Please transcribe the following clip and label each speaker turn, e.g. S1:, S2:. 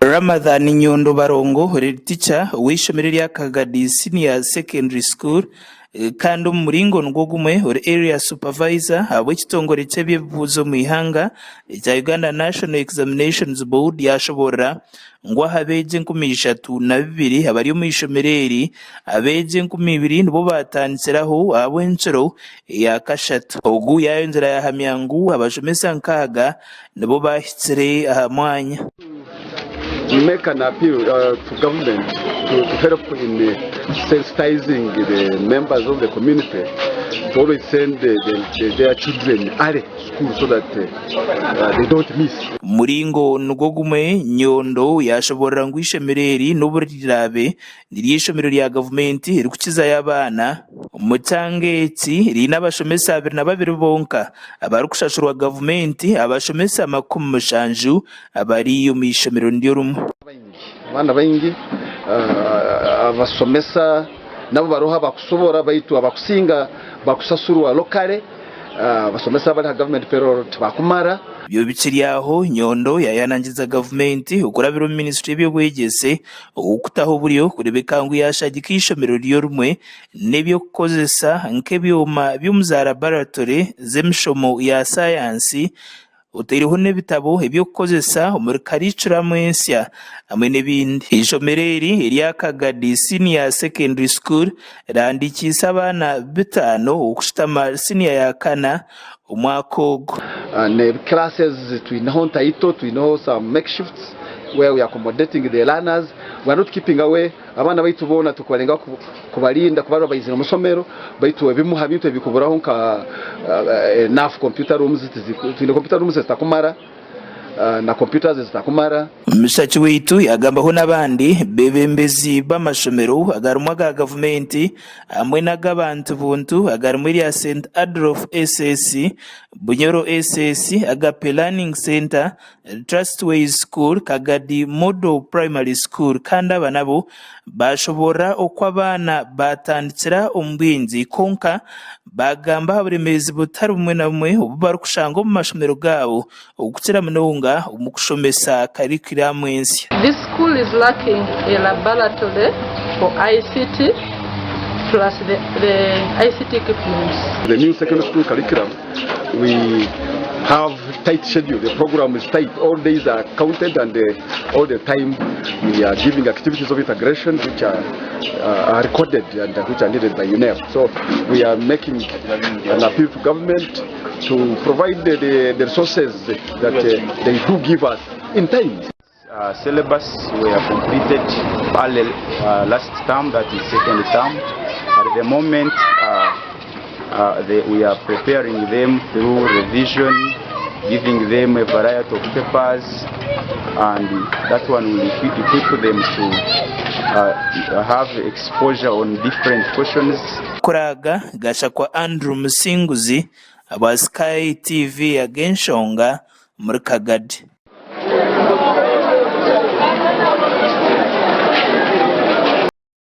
S1: Ramadhan Nyondo Barongo ori tica ow'eishomero erya Kagadi Senior Secondary School kandi omu muringo nigwo gumwe ori Area Supervisor ahabw'ekitongore ky'eby'ebibuuzo omu ihanga ekya Uganda National Examinations Board yaashoboorora ngu aha beegi 3200 abari omu ishomero eri, abeegi 2000 nibo baatandikiraho ahabw'enkiro eya kashatu. Ogu yaayongyera yaahamya ngu abashomesa 60 nibo baahikire aha mwanya.
S2: Make an appeal to government to help in sensitizing the members of the community to always send their children early to school so that they don't miss.
S1: Muringo nigwo gumwe, Nyondo yaashoboorora ngu eishomero eri n'obu riraabe niryo eishomero rya gavumenti erikukizayo abaana omu kyanga eki, riine abashomesa 22 bonka abarikushashurwa gavumenti aha bashomesa 70 abari omu ishomero niryo rimwe.
S2: Abaana baingi abasomesa nabo baroho abakusobora baitu abakusinga bakusasurwa locally. Abasomesa abari aha government payroll tibakumara.
S1: Ebyo bikiri aho, Nyondo yayanangiza gavumenti okurabira omu minisitule y'eby'obwegyese okutaho oburyo kurebeka ngu yashagika eishomero ryo rimwe n'eby'okukozesa nk'ebyoma by'omu za laboratory z'emishomo ya sayansi otaireho n'ebitabo eby'okukozesa omuri karicuramu ensya hamwe n'ebindi. Eishomero eri erya Kagadi Senior Secondary School rihandiikiise abaana bitaano okushutama siniya ya kana omwaka ogu.
S2: Ne classes twineho ntaito, twineho some makeshifts where we are accommodating the learners, we are not keeping away abaana baitu boona tukubarengaho kubarinda kuba baizire omu ishomero baitu ebimu ha bintu ebikuburaho nka enough computer rooms twine computer rooms ezitakumara na computers ezitakumara.
S1: Mushaki waitu yaagambaho n'abandi beebembezi b'amashomero agarimu aga gavumenti hamwe n'ag'abantu buntu agarimu erya St Adolf SS, Bunyoro SS, Agape Learning Centre, Trustways School, Kagadi Model Primary School kandi aba nabo baashoboorora oku abaana baatandikira omu bwingi kwonka baagamba aha buremeezi butari bumwe na bumwe obu barikushanga omu mashomero gaabo okukira munonga omu kushomesa karikuramu ensya.
S3: This school is lacking a laboratory for ICT plus the ICT equipments.
S2: The new secondary school curriculum we have tight schedule, the program is tight, all days are counted and all the time we are giving activities of integration which are, are recorded and which are needed by UNEB. So we are making an appeal to government to provide the, the, the resources that they do give us in time.
S4: Syllabus were completed early last term, that is second term. At the moment we are preparing them through revision, giving them a variety of papers and that one will equip them to have exposure on different questions.
S1: Kuraaga Gashakwa Andrew Musinguzi aba Sky TV ag'enshonga omuri Kagadi.